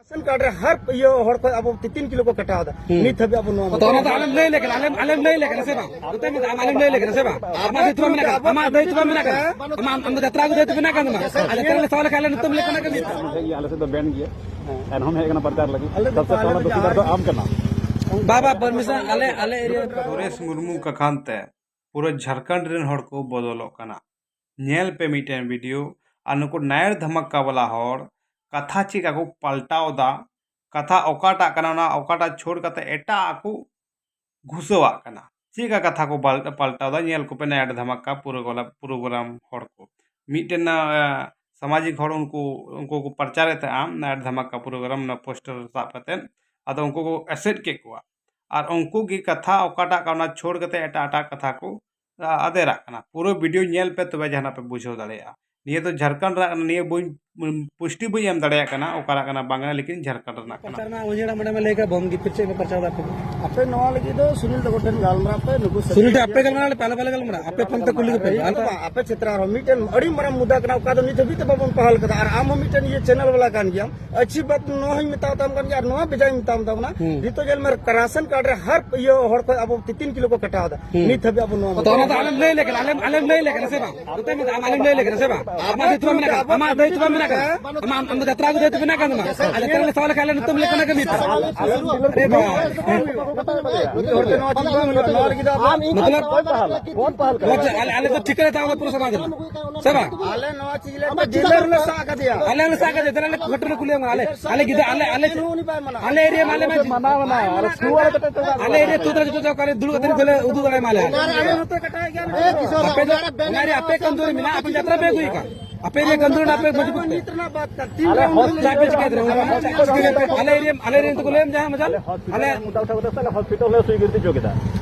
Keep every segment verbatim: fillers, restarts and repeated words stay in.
Ration card ᱨᱮ ᱦᱟᱨ ᱤᱭᱟᱹ ᱦᱚᱲ ᱠᱷᱚᱱ ᱟᱵᱚ ᱛᱤ-, ᱛᱤᱱ ᱠᱤᱞᱳ ᱠᱚ ᱠᱟᱴᱟᱣ ᱮᱫᱟ᱾ ᱦᱩᱸ᱾ ᱱᱤᱛ ᱦᱟᱹᱵᱤᱡ ᱟᱵᱚ ᱱᱚᱣᱟ ᱛᱚ ᱚᱱᱟ ᱫᱚ ᱟᱞᱮᱢ ᱞᱟᱹᱭ ᱞᱮ ᱠᱟᱱᱟ, ᱟᱞᱮᱢ, ᱟᱞᱮᱢ ᱞᱟᱹᱭ ᱞᱮ ᱠᱟᱱᱟ ᱥᱮ ᱵᱟᱝ? ᱟᱢᱟᱜ ᱫᱟᱹᱭᱤᱛᱛᱚ ᱢᱮᱱᱟᱜ ᱠᱟᱫᱟ, ᱟᱢᱟᱜ ᱫᱟᱹᱭᱤᱛᱛᱚ ᱢᱮᱱᱟᱜ ᱠᱟᱫᱟ᱾ ᱟᱢ, ᱟᱢ ᱫᱚ ᱡᱟᱛᱨᱟ ᱟᱹᱜᱩ ᱫᱟᱹᱭᱤᱛᱛᱚ ᱢᱮᱱᱟᱜ ᱠᱟᱫ ᱛᱟᱢᱟ᱾ ᱟᱞᱮ ᱛᱮᱞᱮ ᱥᱟᱶ ᱞᱮᱠᱷᱟᱱ ᱟᱞᱮ ᱧᱩᱛᱩᱢ ᱞᱮ ᱠᱟᱱᱟ ᱠᱟᱹᱢᱤ᱾ ᱦᱮᱡ ᱜᱮᱭᱟ, ᱟᱞᱮ ᱥᱮᱫ ᱫᱚ ᱵᱮᱱ ᱜᱮᱭᱟ᱾ ᱮᱱᱦᱚᱸ ᱦᱮᱡ ᱠᱟᱱᱟ ᱯᱨᱚᱪᱟᱨ ᱞᱟᱹᱜᱤᱫ᱾ ᱟᱞᱮ ᱫᱚ ᱥᱚᱵᱥᱮ ᱯᱟᱦᱞᱟ ᱫᱩᱠᱷᱤᱫᱟᱨ ᱫᱚ ᱟᱢ ᱠᱟᱱᱟ᱾ ᱵᱟᱵᱟ ᱯᱟᱨᱢᱤᱥᱚᱱ ᱟᱞᱮ, ᱟᱞᱮ ᱮᱨᱤᱭᱟ ᱨᱮ ᱥᱩᱨᱮᱥ ᱢᱩᱨᱢᱩ ᱠᱟᱠᱷᱟᱱ ᱛᱮ ᱯᱩᱨᱟᱹ ᱡᱷᱟᱲᱠᱷᱚᱸᱰ ᱨᱮᱱ ᱦᱚᱲ ᱠᱚ ᱵᱚᱫᱚᱞᱚᱜ ᱠᱟᱱᱟ᱾ ᱧᱮᱞ ᱯᱮ ᱢᱤᱫᱴᱮᱱ ᱵᱷᱤᱰᱤᱭᱳ, ᱟᱨ ᱱᱩᱠᱩ ᱱᱟᱭᱟᱨ ᱫᱷᱟᱢᱟᱠᱟ ᱵᱟᱞᱟ ᱦᱚᱲ ᱠᱟᱛᱷᱟ ᱪᱮᱫ ᱞᱮᱠᱟ ᱠᱚ ᱯᱟᱞᱴᱟᱣ ᱫᱟ, ᱠᱟᱛᱷᱟ ᱚᱠᱟᱴᱟᱜ ᱠᱟᱱᱟ ᱚᱱᱟ ᱚᱠᱟᱴᱟᱜ ᱪᱷᱟᱹᱲ ᱠᱟᱛᱮ ᱮᱴᱟᱜ ᱟᱜ ᱠᱚ ᱜᱷᱩᱥᱟᱹᱣᱟᱜ ᱠᱟᱱᱟ᱾ ᱪᱮᱫ ᱞᱮᱠᱟ ᱠᱟᱛᱷᱟ ᱠᱚ ᱵᱟᱞ-, ᱯᱟᱞᱴᱟᱣ ᱫᱟ, ᱧᱮᱞ ᱠᱚᱯᱮ ᱱᱟᱭᱟᱨ ᱫᱷᱟᱢᱟᱠᱟ ᱯᱨᱳᱜᱨᱟᱢ, ᱯᱨᱳᱜᱨᱟᱢ ᱦᱚᱲ ᱠᱚ᱾ ᱢᱤᱫᱴᱮᱱ, ᱟ, ᱥᱟᱢᱟᱡᱤᱠ ᱦᱚᱲ ᱩᱱᱠᱩ, ᱩᱱᱠᱩ ᱠᱚ ᱯᱨᱚᱪᱟᱨᱮᱫ ᱛᱟᱦᱮᱸᱜᱼᱟ ᱱᱟᱭᱟᱨ ᱫᱷᱟᱢᱟᱠᱟ ᱯᱨᱳᱜᱨᱟᱢ ᱚᱱᱟ ᱯᱳᱥᱴᱟᱨ ᱥᱟᱵ ᱠᱟᱛᱮ, ᱟᱫᱚ ᱩᱱᱠᱩ ᱠᱚ ᱮᱥᱮᱫ ᱠᱮᱫ ᱠᱚᱣᱟ᱾ ᱟᱨ ᱩᱱᱠᱩ ᱜᱮ ᱠᱟᱛᱷᱟ ᱚᱠᱟᱴᱟᱜ ᱠᱟᱱᱟ ᱚᱱᱟ ᱪᱷᱟᱹᱲ ᱠᱟᱛᱮ ᱮᱴᱟᱜ ᱮᱴᱟᱜ ᱠᱟᱛᱷᱟ ᱠᱚ ᱟ-, ᱟᱫᱮᱨᱟᱜ ᱠᱟᱱᱟ᱾ ᱯᱩᱨᱟᱹ ᱵᱷᱤᱰᱤᱭᱳ ᱧᱮᱞ ᱯᱮ, ᱛᱚᱵᱮ ᱡᱟᱦᱟᱱᱟᱜ ᱯᱮ ᱵᱩᱡᱷᱟᱹᱣ ᱫᱟᱲᱮᱭᱟᱜᱼᱟ᱾ ᱱᱤᱭᱟᱹ ᱫᱚ ᱡᱷᱟᱲᱠᱷᱚᱸᱰ ᱨᱮᱱᱟᱜ ᱠᱟᱱᱟ, ᱱᱤᱭᱟᱹ ᱵᱟᱹᱧ, ᱯᱩᱥᱴᱤ ᱵᱟᱹᱧ ᱮᱢ ᱫᱟᱲᱮᱭᱟᱜ ᱠᱟᱱᱟ, ᱚᱠᱟᱨᱟᱜ ᱠᱟᱱᱟ ᱵᱟᱝ ᱠᱟᱱᱟ, ᱞᱮᱠᱤᱱ ᱡᱷᱟᱨᱠᱷᱚᱸᱰ ᱨᱮᱱᱟᱜ ᱠᱟᱱᱟ᱾ ᱯᱨᱚᱪᱟᱨ ᱢᱟ ᱢᱟᱹᱡᱷᱤ ᱦᱟᱲᱟᱢ ᱚᱸᱰᱮ ᱢᱟ ᱞᱟᱹᱭ ᱠᱟᱜ, ᱵᱚᱢ ᱜᱤᱯᱤ ᱪᱮᱫ ᱯᱮ ᱯᱨᱚᱪᱟᱨ ᱫᱟ ᱟᱯᱮ ᱫᱚ? ᱟᱯᱮ ᱱᱚᱣᱟ ᱞᱟᱹᱜᱤᱫ ᱫᱚ ᱥᱩᱱᱤᱞ ᱛᱟᱠᱚ ᱴᱷᱮᱱ ᱜᱟᱞᱢᱟᱨᱟᱣ ᱯᱮ, ᱱᱩᱠᱩ ᱥᱩᱱᱤᱞ ᱴᱷᱮᱱ ᱟᱯᱮ ᱜᱟᱞᱢᱟᱨᱟᱣ ᱞᱮᱯᱮ, ᱟᱞᱮ ᱵᱟᱞᱮ ᱜᱟᱞᱢᱟᱨᱟᱣᱟ, ᱟᱯᱮ ᱯᱷᱳᱱ ᱛᱮ ᱠᱩᱞᱤ ᱠᱚᱯᱮ᱾ ᱟᱞᱮ ᱫᱚ ᱵᱟᱝ, ᱟᱯᱮ ᱪᱷᱮᱛᱨᱟ ᱨᱮᱦᱚᱸ ᱢᱤᱫᱴᱮᱱ ᱟᱹᱰᱤ ᱢᱟᱨᱟᱝ ᱢᱩᱫᱽᱫᱟ ᱠᱟᱱᱟ, ᱚᱠᱟ ᱫᱚ ᱱᱤᱛ ᱦᱟᱹᱵᱤᱡ ᱛᱮ ᱵᱟᱵᱚᱱ ᱯᱟᱦᱟᱞ ᱠᱟᱫᱟ᱾ ᱟᱨ ᱟᱢ ᱦᱚᱸ ᱢᱤᱫᱴᱮᱱ ᱤᱭᱟᱹ ᱪᱮᱱᱮᱞ ᱵᱟᱞᱟ ᱠᱟᱱ ᱜᱮᱭᱟᱢ, ᱟᱹᱪᱷᱤ ᱵᱟᱛ ᱱᱚᱣᱟ ᱦᱚᱸᱧ ᱢᱮᱛᱟᱣ ᱛᱟᱢ ᱠᱟᱱ ᱜᱮᱭᱟ, ᱟᱨ ᱱᱚᱣᱟ ᱵᱮᱡᱟᱭ ᱢᱮᱛᱟᱣ ᱛᱟᱵᱚᱱᱟ᱾ ᱦᱩᱸ᱾ ᱱᱤᱛᱚᱜ ᱧᱮᱞ ᱢᱮ, ᱨᱟᱥᱚᱱ ᱠᱟᱨᱰ ᱨᱮ ᱦᱟᱨ ᱤᱭᱟᱹ ᱦᱚᱲ ᱠᱷᱚᱱ ᱟᱵᱚ ᱛᱤ-, ᱛᱤᱱ ᱠᱤᱞᱳ ᱠᱚ ᱠᱟᱴᱟᱣ ᱮᱫᱟ᱾ ᱦᱩᱸ᱾ ᱱᱤᱛ ᱦᱟᱹᱵᱤᱡ ᱟᱵᱚ ᱱᱚᱣᱟ ᱛᱚ ᱚᱱᱟ ᱫᱚ ᱟᱞᱮᱢ ᱞᱟᱹᱭ ᱞᱮ ᱠᱟᱱᱟ, ᱟᱞᱮᱢ, ᱟᱞᱮᱢ ᱞᱟᱹᱭ ᱞᱮ ᱠᱟᱱᱟ ᱥᱮ ᱵᱟᱝ? ᱱᱚᱛᱮ ᱢᱟ ᱟᱢᱟᱜ ᱫᱟᱹᱭᱤᱛᱛᱚ ᱢᱮᱱᱟᱜ ᱠᱟᱫᱟ, ᱟᱢᱟᱜ ᱫᱟᱹᱭᱤᱛᱛᱚ ᱢᱮᱱᱟᱜ ᱠᱟᱫᱟ᱾ ᱟᱢᱟᱜ, ᱟᱢ ᱫᱚ ᱡᱟᱛᱨᱟ ᱟᱹᱜᱩ ᱫᱟᱹᱭᱤᱛᱛᱚ ᱢᱮᱱᱟᱜ ᱠᱟᱫ ᱛᱟᱢᱟ᱾ ᱟᱞᱮ ᱛᱮᱞᱮ ᱥᱟᱶ ᱞᱮᱠᱷᱟᱱ ᱟᱞᱮ ᱱᱤᱛᱚᱜ ᱞᱮ ᱠᱟᱱᱟ ᱠᱟᱹᱢᱤ᱾ ᱟᱨᱮ ᱵᱟᱵᱟ᱾ ᱢᱤᱫ ᱦᱚᱲ ᱛᱮ ᱱᱚᱣᱟ ᱪᱤᱠᱟᱹ ᱦᱩᱭᱩᱜᱼᱟ, ᱱᱚᱣᱟ ᱞᱟᱹᱜᱤᱫ ᱫᱚ ᱟᱵᱚ ᱢᱚᱛᱞᱚᱵ, ᱟᱞᱮ, ᱟᱞᱮ ᱫᱚ ᱴᱷᱤᱠᱟᱹ ᱞᱮ ᱛᱟᱦᱮᱸ ᱯᱩᱨᱟᱹ ᱥᱚᱢᱟᱡᱽ ᱨᱮᱱᱟᱜ᱾ ᱥᱮ ᱵᱟᱝ? ᱟᱞᱮ ᱱᱚᱣᱟ ᱪᱤᱡᱽ ᱞᱮ ᱟᱢᱟᱜ ᱰᱤᱞᱟᱨ ᱪᱮᱫᱟᱜ ᱞᱮ ᱥᱟᱵ ᱟᱠᱟᱫᱮᱭᱟ᱾ ᱟᱞᱮ ᱞᱮ ᱥᱟᱵ ᱟᱠᱟᱫᱮᱭᱟ, ᱛᱟᱦᱞᱮ ᱟᱞᱮ ᱠᱷᱟᱹᱴᱩ ᱞᱮ ᱠᱩᱞᱤᱭᱟ, ᱟᱞᱮ, ᱟᱞᱮ ᱜᱤᱫᱽᱨᱟᱹ, ᱟᱞᱮ, ᱟᱞᱮ, ᱩᱱᱤ ᱵᱟᱭ ᱢᱟᱱᱟᱣᱟ᱾ ᱟᱞᱮ ᱮᱨᱤᱭᱟ ᱢᱟ ᱟᱞᱮ ᱢᱟ ᱢᱟᱱᱟᱣ ᱢᱟᱱᱟᱣ, ᱟᱨ ᱥᱠᱩᱞ ᱟᱞᱮ ᱠᱟᱹᱴᱤᱡ ᱛᱮ ᱟᱞᱮ ᱮᱨᱤᱭᱟ ᱛᱩᱫ ᱨᱮ ᱡᱚᱛᱚ ᱚᱠᱟᱨᱮ ᱫᱩᱲᱩᱵ ᱠᱟᱛᱮ ᱠᱷᱚᱱ ᱞᱮ ᱩᱫᱩᱜ ᱫᱟᱲᱮᱭᱟᱢᱟ ᱟᱞᱮ᱾ ᱚᱱᱟ ᱨᱮ ᱟᱞᱮ ᱱᱚᱛᱮ ᱠᱟᱴᱟᱜ ᱜᱮᱭᱟ᱾ ᱟᱯᱮ ᱫᱚ, ᱚᱱᱟ ᱨᱮ ᱟᱯᱮ ᱠᱟᱹᱢᱫᱩᱨᱤ ᱢᱮᱱᱟᱜᱼᱟ, ᱟᱯᱮ ᱡᱟᱛᱨᱟ ᱯᱮ ᱟᱹᱜᱩᱭ ᱠᱟᱱ᱾ ᱟᱯᱮ ᱮᱨᱤᱭᱟ ᱠᱟᱹᱢᱫᱩᱨᱤ ᱟᱯᱮ ᱢᱚᱡᱽᱵᱩᱛ ᱯᱮ᱾ ᱱᱤᱛ ᱨᱮᱱᱟᱜ ᱵᱟᱛ ᱠᱟᱱ᱾ ᱛᱤᱱ ᱨᱮ ᱟᱯᱮ ᱪᱤᱠᱟᱹᱭ ᱛᱟᱦᱮᱱᱟ? ᱟᱞᱮ ᱮᱨᱤᱭᱟ, ᱟᱞᱮ ᱮᱨᱤᱭᱟ ᱫᱚᱠᱚ ᱞᱟᱹᱭᱟᱢ ᱡᱟᱦᱟᱸ ᱢᱟᱡᱟᱞ, ᱟᱞᱮ ᱢᱩᱫᱫᱟ ᱩᱴᱷᱟᱹᱣ ᱠᱟᱛᱮ ᱥᱮ ᱟᱞᱮ ᱦᱚᱥᱯᱤᱴᱟᱞ ᱞᱮ ᱥᱩᱭ ᱜᱤᱨᱛᱤ ᱦᱚᱪᱚ ᱠᱮᱫᱟ᱾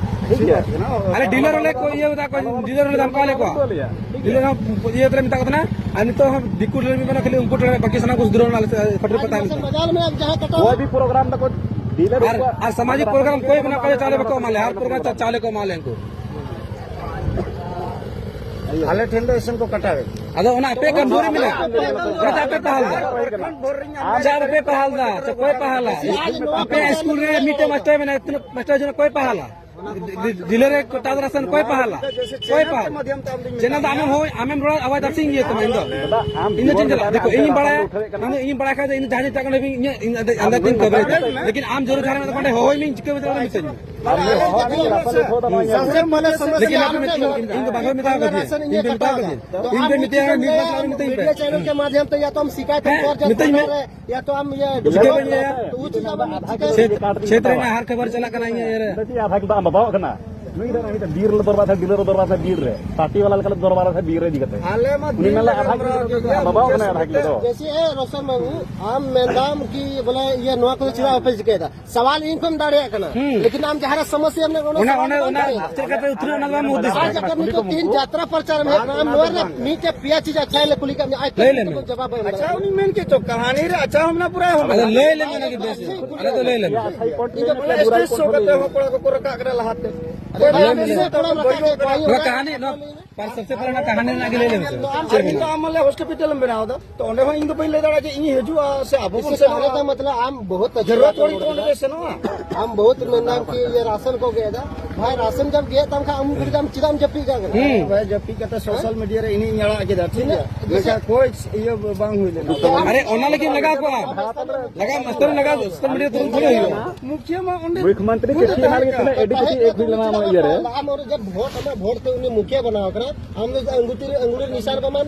ᱴᱷᱤᱠ ᱜᱮᱭᱟ᱾ ᱟᱞᱮ ᱰᱤᱞᱟᱨ ᱦᱚᱸᱞᱮ ᱠᱚ ᱤᱭᱟᱹ ᱠᱟᱫᱟ, ᱠᱚ ᱰᱤᱞᱟᱨ ᱦᱚᱸᱞᱮ ᱫᱷᱟᱢᱠᱟᱣ ᱞᱮᱫ ᱠᱚᱣᱟ᱾ ᱰᱤᱞᱟᱨ ᱦᱚᱸ ᱤᱭᱟᱹ ᱛᱮᱞᱮ ᱢᱮᱛᱟ ᱠᱚ ᱠᱟᱱᱟ, ᱟᱨ ᱱᱤᱛᱚᱜ ᱦᱚᱸ ᱫᱤᱠᱩ ᱰᱤᱞᱟᱨ ᱢᱮᱱᱟᱜ ᱠᱷᱟᱹᱞᱤ ᱩᱱᱠᱩ ᱴᱷᱮᱱ ᱵᱟᱹᱠᱤ ᱥᱟᱱᱟᱢ ᱠᱚ ᱥᱩᱫᱷᱨᱟᱹᱣ ᱮᱱᱟ ᱟᱞᱮ ᱥᱮᱫ ᱯᱷᱮᱠᱴᱨᱤ ᱯᱟᱛᱟ ᱦᱤᱞᱳᱜ ᱫᱚ᱾ ᱵᱟᱡᱟᱨ ᱢᱮᱱᱟᱜ ᱡᱟᱦᱟᱸ ᱠᱟᱴᱟᱣ ᱠᱚᱭ ᱵᱷᱤ ᱯᱨᱳᱜᱨᱟᱢ ᱛᱟᱠᱚ ᱰᱤᱞᱟᱨ ᱟᱨ, ᱩᱱᱠᱩᱣᱟᱜ ᱟᱨ ᱥᱟᱢᱟᱡᱤᱠ ᱯᱨᱳᱜᱨᱟᱢ ᱠᱚᱭ ᱢᱮᱱᱟᱜ ᱠᱚᱣᱟ, ᱪᱟᱣᱞᱮ ᱵᱟᱠᱚ ᱮᱢᱟ ᱞᱮᱭᱟ, ᱟᱨ ᱯᱨᱳᱜᱨᱟᱢ ᱪᱟ-, ᱪᱟᱣᱞᱮ ᱠᱚ ᱮᱢᱟ ᱞᱮᱭᱟ ᱩᱱᱠᱩ᱾ ᱟᱞᱮ ᱴᱷᱮᱱ ᱫᱚ ᱮᱥᱮᱱ ᱠᱚ ᱠᱟᱴᱟᱣᱮᱫ ᱜᱮᱭᱟ᱾ ᱟᱫᱚ ᱚᱱᱟ ᱟᱯᱮ ᱠᱟᱢᱡᱳᱨᱤ ᱢᱮᱱᱟᱜᱼᱟ, ᱚᱱᱟᱛᱮ ᱟᱯᱮ ᱯᱟᱦᱟᱞ ᱫᱟ᱾ ᱟᱪᱪᱷᱟ, ᱟᱯᱮ ᱯᱟᱦᱟᱞ ᱫᱟ, ᱟᱪᱪᱷᱟ, ᱚᱠᱚᱭ ᱯᱟᱦᱟᱞᱟ? ᱟᱯᱮ ᱥᱠᱩᱞ ᱨᱮ ᱢᱤᱫᱴᱮᱱ ᱢᱟᱥᱴᱟᱨ ᱢᱮᱱᱟᱭᱟ, ᱛᱤᱱᱟᱹᱜ ᱢᱟᱥᱴᱟᱨ ᱡᱚᱱ ᱚᱠᱚᱭ ᱯᱟᱦᱟᱞᱟ? ᱰᱤ-, ᱰᱤᱞᱟᱨ ᱨᱮ ᱴᱟᱥ ᱨᱟᱥᱟᱱ ᱚᱠᱚᱭ ᱯᱟᱦᱟᱞᱟ? ᱚᱠᱚᱭ ᱯᱟᱦᱟᱞᱟ? ᱪᱮᱱᱟᱞ ᱫᱚ ᱟᱢᱮᱢ ᱦᱳᱭ, ᱟᱢᱮᱢ ᱨᱚᱲᱟ, ᱟᱣᱟᱡᱽ ᱫᱟᱢ ᱥᱮ ᱤᱧ ᱤᱭᱟᱹ ᱛᱟᱢᱟ ᱤᱧ ᱫᱚ? ᱤᱧ ᱫᱚ ᱪᱮᱫ ᱤᱧ ᱪᱟᱞᱟᱜᱼᱟ? ᱫᱮᱠᱷᱚ, ᱤᱧᱤᱧ ᱵᱟᱲᱟᱭᱟ, ᱤᱧ ᱫᱚ ᱤᱧᱤᱧ ᱵᱟᱲᱟᱭ ᱠᱷᱟᱡ ᱫᱚ ᱤᱧ ᱫᱚ ᱡᱟᱦᱟᱸ ᱡᱟᱭᱜᱟ ᱠᱷᱚᱱ ᱤᱧ ᱤᱧᱟᱹᱜ ᱤᱧ ᱟᱫᱚ ᱟᱱᱫᱟᱡ ᱛᱤᱧ ᱠᱚᱵᱷᱟᱨ ᱮᱫᱟ᱾ ᱞᱮᱠᱤᱱ ᱟᱢ ᱡᱳᱨ ᱡᱷᱟᱲ ᱢᱮ ᱛᱚᱠᱷᱚᱱ ᱦᱳᱭ ᱢᱮ ᱤᱧ ᱪᱤᱠᱟᱹ ᱢᱮᱛᱟᱢ ᱢᱤᱛᱟᱹᱧ ᱢᱮ᱾ ᱥᱟᱥᱮ ᱢᱟᱱᱮ ᱥᱚᱢᱚᱥᱥᱟ ᱞᱮᱠᱤᱱ ᱟᱯᱮ ᱟᱞᱚᱯᱮ ᱢᱤᱛᱟᱹᱧᱟ, ᱤᱧ ᱫᱚ ᱵᱟᱝ ᱦᱳᱭ ᱢᱮᱛᱟ ᱠᱟᱫᱮᱭᱟ, ᱤᱧ ᱯᱮ ᱢᱮᱛᱟ ᱠᱟᱫᱮᱭᱟ, ᱤᱧ ᱯᱮ ᱢᱮᱛᱟᱭᱟ ᱢᱤᱫ ᱵᱟᱨ ᱢᱤᱛᱟᱹᱧ ᱯᱮ᱾ ᱢᱤᱰᱤᱭᱟ ᱪᱮᱱᱮᱞ ᱠᱮ ᱢᱟᱫᱷᱭᱚᱢ ᱛᱮ ᱭᱟ ᱛᱚ ᱟᱢ ᱥᱤᱠᱟᱭᱛ ᱦᱮᱸ, ᱠᱚᱨ ᱡᱟ ᱢᱤᱛᱟᱹᱧ ᱢᱮ᱾ ᱛᱷᱟᱱᱟ ᱨᱮ, ᱭᱟ ᱛᱚ ᱟᱢ ᱤᱭᱟᱹ ᱪᱤᱠᱟᱹ ᱵᱟᱹᱧ ᱞᱟᱹᱭᱟ? ᱩᱪᱤᱛ ᱟᱢ ᱪᱤᱠᱟᱹ ᱠᱷᱮᱛ, ᱠᱷᱮᱛ ᱨᱮᱱᱟᱜ ᱦᱟᱨ ᱠᱷᱚᱵᱚᱨ ᱪᱟᱞᱟᱜ ᱠᱟᱱᱟ ᱤᱧᱟᱹᱜ ᱤᱭᱟᱹ ᱨᱮ᱾ ᱟᱫᱷᱟ ᱠᱤᱞᱳ ᱟᱢ ᱵᱟᱵᱟᱣᱟᱜ ᱠᱟᱱᱟ᱾ ᱱᱩᱭ ᱫᱚ ᱱᱩᱭ ᱫᱚ ᱵᱤᱨ ᱨᱮ ᱫᱚᱨᱵᱟᱨ ᱛᱟᱦᱮᱸ, ᱵᱤᱨ ᱨᱮ ᱫᱚᱨᱵᱟᱨ ᱛᱟᱦᱮᱸ, ᱵᱤᱨ ᱨᱮ᱾ ᱯᱟᱨᱴᱤ ᱵᱟᱞᱟ ᱞᱮᱠᱟ ᱫᱚᱨᱵᱟᱨ ᱛᱟᱦᱮᱸ, ᱵᱤᱨ ᱨᱮ ᱤᱫᱤ ᱠᱟᱛᱮ᱾ ᱟᱞᱮ ᱢᱟ ᱩᱱᱤ ᱵᱤᱨ ᱢᱮᱱ ᱞᱮᱫ ᱨᱮ ᱟᱫᱷᱟ ᱠᱤᱞᱳ ᱢᱮᱱᱟᱜ ᱫᱚ ᱞᱮᱭᱟ, ᱵᱟᱵᱟᱣᱟᱜ ᱠᱟᱱᱟ ᱟᱫᱷᱟ ᱠᱤᱞᱳ ᱫᱚ᱾ ᱡᱮᱥᱮ ᱮ ᱨᱚᱥᱚᱱ ᱵᱟᱹᱵᱩ, ᱟᱢ ᱢᱮᱱᱫᱟᱢ ᱠᱤ ᱵᱚᱞᱮ ᱤᱭᱟᱹ ᱱᱚᱣᱟ ᱠᱚᱫᱚ ᱪᱮᱫᱟᱜ ᱵᱟᱯᱮ ᱪᱤᱠᱟᱹᱭᱮᱫᱟ? ᱥᱟᱣᱟᱞ ᱤᱧ ᱠᱷᱚᱱ ᱫᱟᱲᱮᱭᱟᱜ ᱠᱟᱱᱟ᱾ ᱦᱩᱸ᱾ ᱞᱮᱠᱤᱱ ᱟᱢ ᱡᱟᱦᱟᱸ ᱨᱮ ᱥᱚᱢᱚᱥᱭᱟ ᱢᱮᱱᱟᱜ ᱚᱱᱟ ᱚᱱᱟ, ᱥᱟᱣᱟᱞ ᱚᱱᱟ, ᱵᱟᱢ ᱚᱱᱟ ᱫᱟᱲᱮᱭᱟᱜᱼᱟ᱾ ᱪᱮᱫ ᱞᱮᱠᱟ ᱯᱮ ᱩᱛᱷᱱᱟᱹᱣ ᱚᱱᱟ ᱫᱚ ᱵᱟᱢ ᱦᱩᱫᱤᱥ ᱟᱨ ᱠᱟᱫᱟ᱾ ᱡᱟᱠᱟᱛ ᱱᱤᱛᱚᱜ ᱛᱤᱱ ᱡᱟᱛᱨᱟ ᱯᱨᱚᱪᱟᱨ ᱢᱮ, ᱟᱢ ᱱᱚᱣᱟ ᱨᱮ ᱢᱤᱫᱴᱮᱡ ᱯᱮᱭᱟ ᱪᱤᱡ ᱟᱪᱪᱷᱟ ᱞᱮ ᱠᱩᱞᱤ ᱠᱟᱜ ᱢᱮᱭᱟ, ᱟᱡ ᱞᱟᱹᱭ ᱞᱮ ᱢᱮ᱾ ᱡᱚᱵᱟᱵ ᱮᱢ ᱟᱪᱪᱷᱟ, ᱫᱟᱲᱮᱭᱟᱜᱼᱟ᱾ ᱩᱱᱤ ᱢᱮᱱ ᱠᱮᱫ ᱪᱚ ᱠᱟᱹᱦᱱᱤ ᱨᱮ ᱟᱪᱪᱷᱟ ᱦᱚᱸ ᱟᱫᱚ ᱢᱮᱱᱟᱜ ᱞᱟᱹᱭ ᱜᱮᱭᱟ᱾ ᱞᱮ ᱢᱮ ᱚᱱᱟ ᱜᱮ ᱵᱮᱥ᱾ ᱟᱞᱮ ᱫᱚ ᱞᱟᱹᱭ ᱞᱮ ᱢᱮ᱾ ᱤᱧ ᱫᱚ ᱵᱚᱞᱮ ᱥᱴᱮᱡ ᱥᱳ ᱠᱟᱛᱮ ᱦᱚᱸ ᱠᱚᱲᱟ ᱠᱚᱠᱚ ᱨᱟᱠᱟᱵ ᱠᱟᱱᱟ ᱞᱟᱦᱟᱛᱮ᱾ ᱟᱨᱮ ᱵᱟᱝ, ᱚᱠᱚᱭ ᱵᱟᱝ, ᱵᱟᱝ, ᱵᱟᱝ, ᱵᱟᱝ, ᱱᱚᱣᱟ ᱠᱟᱹᱦᱱᱤ, ᱱᱚᱣᱟ ᱯᱟᱨ ᱥᱚᱵᱥᱮ ᱯᱮᱦᱞᱮ ᱚᱱᱟ ᱠᱟᱹᱦᱱᱤ ᱨᱮᱱᱟᱜ ᱜᱮ ᱞᱟᱹᱭ ᱞᱮ ᱢᱮᱥᱮ᱾ ᱟᱨ ᱤᱧ ᱫᱚ ᱟᱢ ᱢᱟᱞᱮ ᱦᱚᱥᱯᱤᱴᱟᱞ ᱮᱢ ᱵᱮᱱᱟᱣ ᱮᱫᱟ, ᱛᱚ ᱚᱸᱰᱮ ᱦᱚᱸ ᱤᱧ ᱫᱚ ᱵᱟᱹᱧ ᱞᱟᱹᱭ ᱫᱟᱲᱮᱭᱟᱜᱼᱟ ᱡᱮ ᱤᱧ ᱦᱤᱡᱩᱜᱼᱟ ᱥᱮ ᱟᱵᱚ ᱵᱚᱱ ᱤᱥᱮ ᱥᱮᱱᱚᱜᱼᱟ᱾ ᱯᱮᱦᱞᱮ ᱛᱚ ᱢᱚᱛᱞᱚᱵ ᱟᱢ ᱵᱚᱦᱩᱛ ᱛᱟᱡᱨᱵᱟ ᱡᱟᱹᱨᱩᱲᱟᱛ ᱯᱚᱲᱤ ᱛᱚ ᱚᱸᱰᱮ ᱥᱮᱱᱚᱜᱼᱟ᱾ ᱟᱢ ᱵᱚᱦᱩᱛ ᱢᱮᱱᱫᱟᱢ ᱠᱤ ᱤᱭᱟᱹ ᱨᱟᱥᱚᱱ ᱠᱚ ᱜᱮᱫ ᱮᱫᱟ᱾ ᱵᱷᱟᱭ, ᱨᱟᱥᱚᱱ ᱡᱟᱵ ᱜᱮᱫ ᱛᱟᱢ ᱠᱷᱟᱱ ᱟᱢ ᱜᱷᱟᱹᱲᱤ ᱫᱚ ᱟᱢ ᱪᱮᱫᱟᱜ ᱮᱢ ᱡᱟᱹᱯᱤᱫ ᱠᱟᱜ ᱠᱟᱱᱟ? ᱦᱩᱸ᱾ ᱵᱷᱟᱭ, ᱡᱟᱹᱯᱤᱫ ᱠᱟᱛᱮ ᱥᱳᱥᱟᱞ ᱢᱤᱰᱤᱭᱟ ᱨᱮ ᱤᱧᱤᱧ ᱟᱲᱟᱜ ᱠᱮᱫᱟ, ᱴᱷᱤᱠ ᱜᱮᱭᱟ? ᱛᱤᱱᱟᱹᱜ ᱢᱮᱱᱠᱷᱟᱱ ᱠᱳᱭ ᱤᱭᱟᱹ ᱵᱟᱝ ᱦᱩᱭ ᱞᱮᱱᱟ᱾ ᱟᱨᱮ, ᱚᱱᱟ ᱞᱟᱹᱜᱤᱫ ᱞᱟᱜᱟᱣ ᱠᱚᱜᱼᱟ᱾ ᱞᱟᱜᱟᱣ, ᱢᱟᱥᱴᱟᱨ ᱞᱟᱜᱟᱣ, ᱥᱳᱥᱟᱞ ᱢᱤᱰᱤᱭᱟ ᱛᱩᱨᱩᱢ ᱛᱷᱚᱲᱤ ᱦᱩᱭᱩᱜᱼᱟ᱾ ᱢᱩᱠᱷᱤᱭᱟᱹ ᱢᱟ ᱚᱸᱰᱮ ᱢᱩᱠᱷᱭᱟᱹᱢᱚᱱᱛᱨᱤ ᱠᱚ ᱪᱮᱫ ᱦᱟᱞ ᱜᱮ ᱛᱤᱱᱟᱹᱜ ᱮ ᱰᱤ ᱯᱤ ᱴᱤ ᱮᱠ ᱦᱩᱭ ᱞᱮᱱᱟ ᱚᱱᱟ ᱤᱭᱟᱹ ᱨᱮ? ᱟᱢ ᱚᱸᱰᱮ ᱡᱮ ᱵᱷᱳᱴ ᱟᱢᱟᱜ ᱵᱷᱳᱴ ᱛᱮ ᱩᱱᱤ ᱢᱩᱠᱷᱭᱟᱹ ᱵᱮᱱᱟᱣ ᱠᱟᱱᱟ, ᱟᱢ ᱫᱚ ᱟᱝᱜᱩᱛᱤ ᱨᱮ ᱟᱝᱜᱩᱞᱤ ᱱᱤᱥᱟᱱ ᱵᱟᱢ